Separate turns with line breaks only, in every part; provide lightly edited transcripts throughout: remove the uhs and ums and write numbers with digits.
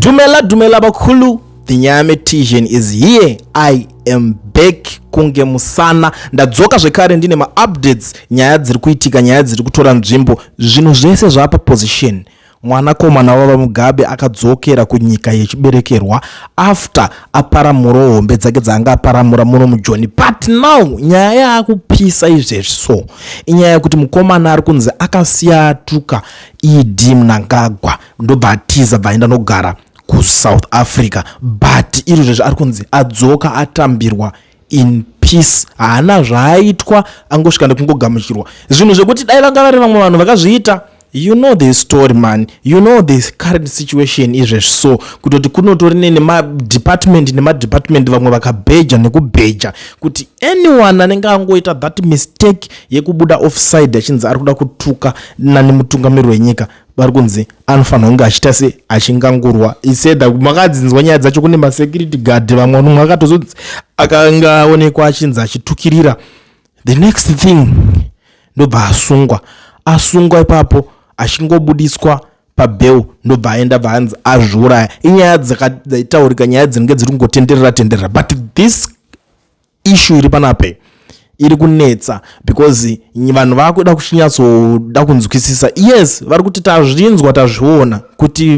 Dumela dumela bakhulu, the Nyametician is here. I am back kunge musana. Ndadzoka zvekare ndine maupdates, nyaya dziri kuitika, nyaya dziri kutora nzvimbo, zvinhu zvese zvapa position. Mwanakomana waVaMugabe akadzokera kunyika yechiberekerwa after aparamurawo hombe dzake dzaanga aparamura muno muJoni. But now nyaya yaakupisa izvezvi so inyaya yekuti mukomana ari kunzi akasiya atuka ED Mnangagwa, ndobva atiza, bva aenda nogara kuSouth Africa. But iri zvezvi ari kunzi adzoka, atambirwa in peace, haana zvaaitwa, angosvika nekungogamuchirwa. Zvinhu zvekuti dai vanga vari vamwe vanhu vakazviita, you know the story, man, you know the current situation izvezvi. So kutoti kunotori nemadepartment nemadepartment, vamwe vakabheja nekubheja kuti anyone anenge angoita that mistake yekubuda offside achinzi ari kuda kutuka nani mutungamiri wenyika, vari kunzi anofanira kunge achiita se achingangurwa isedha. Makadzinzwa nyaya dzacho, kune masecurity guard vamwe numwe akatozonzi akanga aonekwa achinzi achitukirira. The next thing ndobva asungwa. Asungwa ipapo, achingobudiswa pabail, ndobva aenda, bva anzi azviuraya. Inyaya dzaitaurika, nyaya dzinenge dziri kungotenderera tenderera, but this issue iri panapa iri kunetsa because vanhu vakuda kuchinyatsoda kunzwisisa. Yes, vari kuti tazvinzwa, tazviona kuti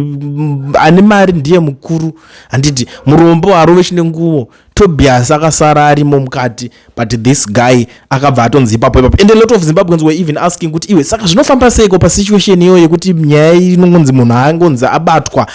ane mari ndiye mukuru, handiti? Murombo harove chine nguvo. Tobias akasara arimo mukati, but this guy akabva atonzi ipapo ipapo. And a lot of Zimbabweans were even asking kuti, iwe, saka zvinofamba seiko pasituation iyoyo yekuti nyaya inongonzi munhu angonzi abatwa,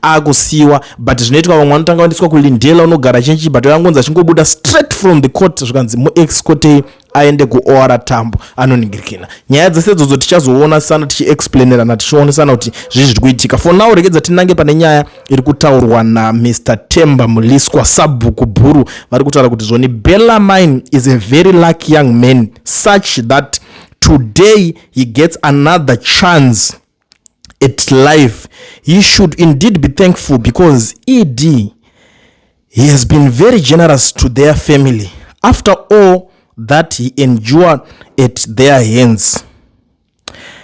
akusiyiwa? But zvinoitwa, vamwe vanotanga vaendeswa kuLindela, unogara chinchi, but angonzi achingobuda straight from the court, zvikanzi muescortei aende kuOR Tambo anoningirikina. Nyaya dzese idzodzo tichazoonesana, tichiexplainerana, tichionesana kuti zvii zviri kuitika. For now, regedza tinange pane nyaya iri kutaurwa naMr Temba Mliswa, Sabhuku Bhuru. Vari kutaura kuti zvoni Bellarmine is a very lucky young man, such that today he gets another chance at life. He should indeed be thankful because ED, he has been very generous to their family after all that he endured at their hands.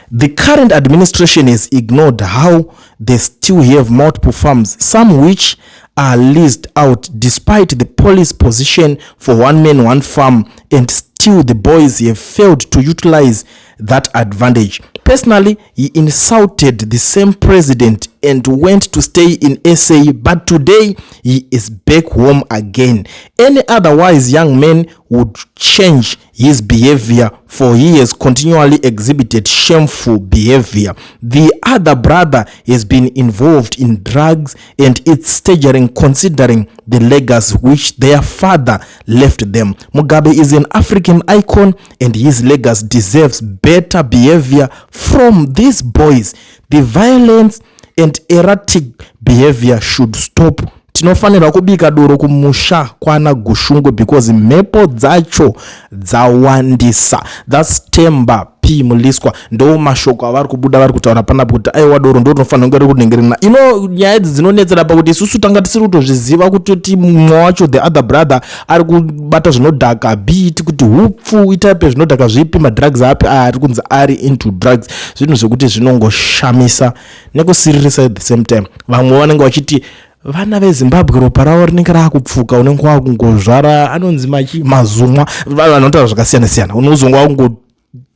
The current administration has ignored how they still have multiple farms, some which are leased out despite the police position for one man, one farm, and still the boys have failed to utilize that advantage. Personally, he insulted the same president and went to stay in SA, but today he is back home again. Any otherwise young man would change his behavior, for he has continually exhibited shameful behavior. The other brother has been involved in drugs, and it's staggering considering the legacy which their father left them. Mugabe is an African icon and his legacy deserves better behavior from these boys. The violence and erratic behavior should stop. Tinofanirwa kubika doro kumusha kwana Gushungo because mhepo dzacho dzawandisa. That's Temba P Mliswa. Ndo mashoko avari kubuda, vari kutaura panapo kuti aiwa, doro ndo rinofanira kunge riri kunhengerena. Ino nyaya idzi dzinonetsera pakuti isusu tanga tisiri kutozviziva kutoti mumwe wacho, the other brother, ari kubata zvinodhaka, bit kuti hupfu itaipe zvinodhaka zvipi, madrugs api ari kunzi ari into drugs. Zvinhu zvekuti zvinongoshamisa nekusiririsa at the same time. Vamwe vanenge vachiti vana veZimbabwe ropa ravo rinenge raakupfuka, unenge wakungozvara anonzi machi mazumwa. Vanhu vanotaura zvakasiyana siyana, unozonga wakungo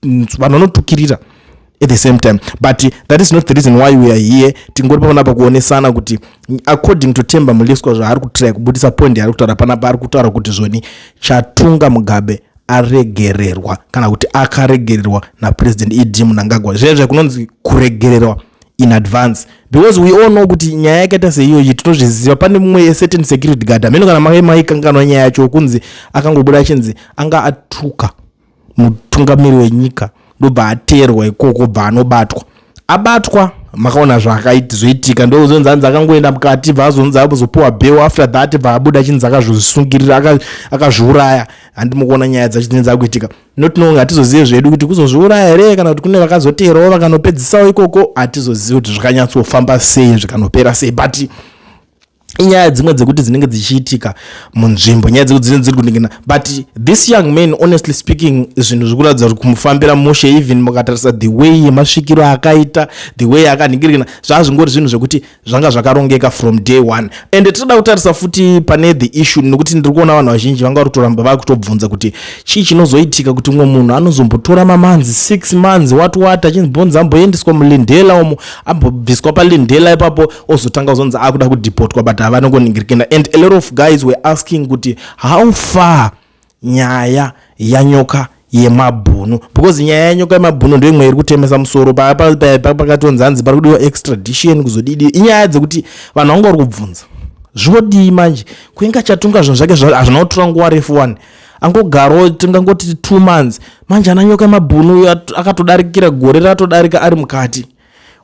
vanhu vanotukirira at the same time, but that is not the reason why we are here. Tingori panapa kuonesana kuti according to Temba Mliswa, zvaari kutry kubudisa, point yaari kutaura panapa, ari kutaura kuti zvoni Chatunga Mugabe aregererwa, kana kuti akaregererwa naPresident ED Mnangagwa. Zvezve kunonzi kuregererwa in advance, because we all know kuti nyaya yakaita seiyoyi, tinozviziva, pane mumwe certain security guard amene, kana mai maikanganwa nyaya yacho, kunzi akangobuda achinzi anga atuka mutungamiri wenyika, ndobva ateerwa ikoko, bva anobatwa. Abatwa, makaona zvakazoitika, ndozonzi anzi akangoenda mukati, bva azonzi azopiwa bail. After that bva abuda achinzi akazvisungirira, akazviuraya. Handimukuona nyaya dzacho dzinenge dzakuitika. Not knowing, hatizozive zvedu kuti kuzozviuraya here kana kuti kune vakazoteerawo vakanopedzisawo ikoko. Hatizozivi kuti zvakanyatsofamba sei, zvikanopera sei, but Inyaya dzimwe dzekuti dzinenge dzichiitika munzvimbo, nyaya dzekuti dzinenge dziri kuningina. But this young man, honestly speaking, zvinhu zviri kuratidza kuti kumufambira mushe. Even mukatarisa the way yemasvikiro akaita, the way akanhingirikina, zvazvingori zvinhu zvekuti zvanga zvakarongeka from day one. And tinoda kutarisa futi pane the issue, nekuti ndiri kuona vanhu vazhinji vanga vari kutoramba vakutobvunza kuti chii chinozoitika kuti umwe munhu anozombotora mamonths, 6 months, what what, achinzi amboendeswa muLindela umo, ambobviswa paLindela ipapo, ozotanga kuzonzi akuda kudhipotwa, but havana kuningirikina. And a lot of guys were asking kuti how far nyaya yaNyoka Yemabhunu, because nyaya yaNyoka Yemabhunu ndo imwe iri kutemesa musoro. Pakatonzi hanzi pari kudiwa extradition kuzodidi. Inyaya dzekuti vanhu vanga vari kubvunza, zvodii manje kuinga Chatunga? Zvinhu zvake hazvina kutora nguva refu, one angogarawo tingangoti 2 months. Manje ana Nyoka Yemabhunu akatodarikira gore ratodarika ari mukati.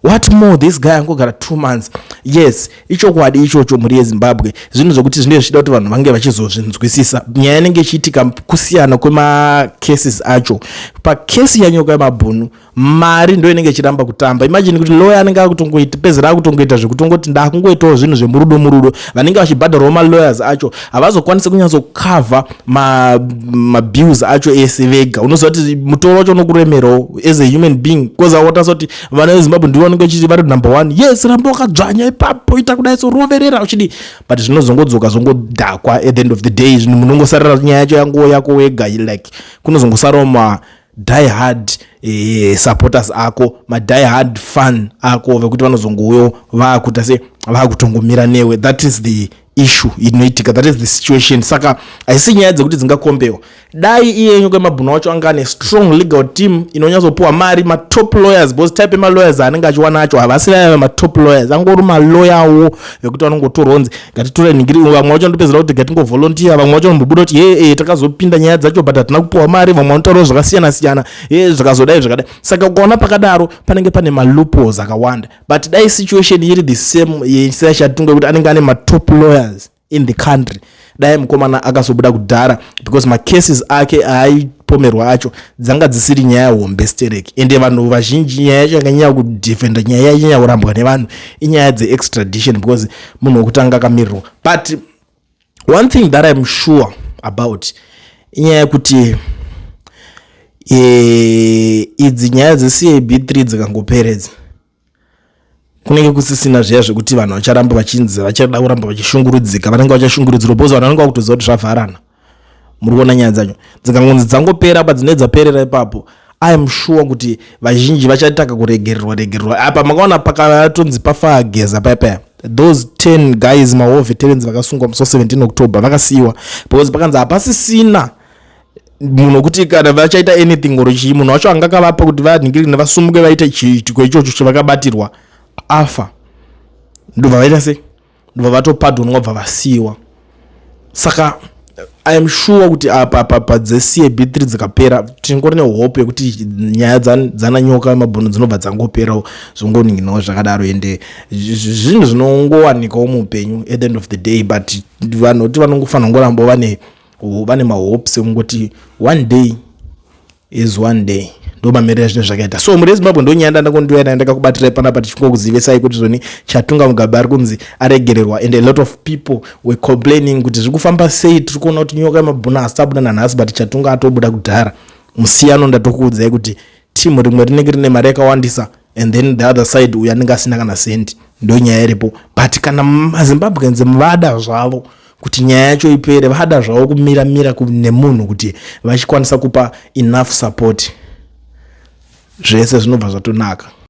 What more this guy angogara 2 months? Yes, ichokwadi ichocho, mhuri yeZimbabwe. Zvinhu zvokuti zvinenge zvichida kuti vanhu vange vachizozvinzwisisa. Nyaya inenge ichiitika kusiyana kwemacases acho. Pakesi yaNyoka Yemabhunu, mari ndo inenge ichiramba kutamba. Imagine kuti lawyer anenge akutongoita, pezera akutongoita zvekutongoti ndakungoitawo zvinhu zvemurudo murudo. Vanenge vachibhadharawo malawyers acho havazokwanisi kunyatsokavha mabills acho ese vega. Unoziva kuti mutoro wacho unokuremerawo as a human being, because awatarisa kuti vana veZimbabwe ndivo vanenge vachiti vari number one. Yes, ramba wakadzvanya ipapo, ita kudai, so roverera uchidi, but zvinozongodzoka zvongodhakwa. At the end of the day, zvinhu munongosarira nyaya yacho yanguwo yako wega. Like kunozongosarawo ma die hard supporters ako, madie hard fan ako, vekuti vanozongouyo vaakuita se vaakutongomira newe. That is the issue inoitika, that is the situation. Saka haisi nyaya dzekuti dzingakombewa. Dai iye Nyoka Yemabhunu wacho anga ane strong legal team inonyatsopiwa mari, matop lawyers, because type yemalawyers aanenge achiwana acho havasi vaya matop lawyers, angori maloyawo vekuti vanongotorwa kunzi ngatitore ningiri. Vamwe vacho vanotopedzera kuti ngatingovolunteer, vamwe vacho vanombobuda kuti ye takazopinda nyaya dzacho but hatina kupiwa mari. Vamwe vanotaurawo zvakasiyana siyana, ye zvakazodai zvakadai. Saka ukaona pakadaro panenge pane maloopholes akawanda. But dai situation iri the same yeSaChatunga, kuti anenge ane matop lawyers in the country, dai mukomana akazobuda kudhara, because macases ake aaipomerwa acho dzanga dzisiri nyaya hombe sterek. Ende vanhu vazhinji, nyaya yacho yakanyanya kudefenda, nyaya yainyanya kurambwa nevanhu inyaya dzeextradition, because munhu wekutanga akamirirwa. But one thing that I'm sure about inyaya yekuti idzi nyaya dzeCAB 3 dzikangoperedza, kunenge kusisina zviya zvekuti vanhu vacharamba vachinzi vachada kuramba vachishungurudzika. Vanenge vachashungurudzirwa because vanhu vanenge vakutoziva kuti zvavharana. Muri kuona nyaya dzacho dzikangonzi dzangopera, padzinenge dzaperera ipapo, I am sure kuti vazhinji vachataka kuregererwa regererwa. Apa makaona pakatonzi pafa Geza paya, those 10 guys, mawar veterans vakasungwa musi wa17 October, vakasiyiwa because pakanzi hapasisina munhu wekuti kana vachaita anything or chii, munhu wacho anga akavapa kuti vanhingirine vasumuke vaite chiitiko ichocho chavakabatirwa afa. Ndobva vaita sei? Ndobva vatopadhonwa, bva vasiyiwa. Saka I am sure kuti apa pa dzeCAB 3 dzikapera, tingori nehope yekuti nyaya dzanaNyoka Yemabhunu dzinobva dzangoperawo, zvongoninginawo zvakadaro. Ende zvinhu zvinongowanikawo muupenyu at the end of the day, but vanhu kuti vanongofanira kungoramba vane mahopes ekungoti one day is one day. Ndo mamiriro azvinhu zvakaita. So muri yeZimbabwe, ndo nyaya ndandakondiuya nayo, ndakakubatirai panapa tichingokuzivesai kuti zvoni Chatunga Mugabe ari kunzi aregererwa. And a lot of people were complaining kuti zviri kufamba sei, tiri kuona kuti Nyoka Yemabhunu asi abuda nanhasi, but Chatunga atobuda kudhara. Musiyano ndatokuudzai kuti timu rimwe rinenge rine mari yakawandisa, and then the other side uyo anenge asina kana sendi. Ndo nyaya iripo. But kana maZimbabweans vada zvavo kuti nyaya yacho ipere, vada zvavo kumira mira nemunhu kuti vachikwanisa kupa enough support, zvese zvinobva zvatonaka.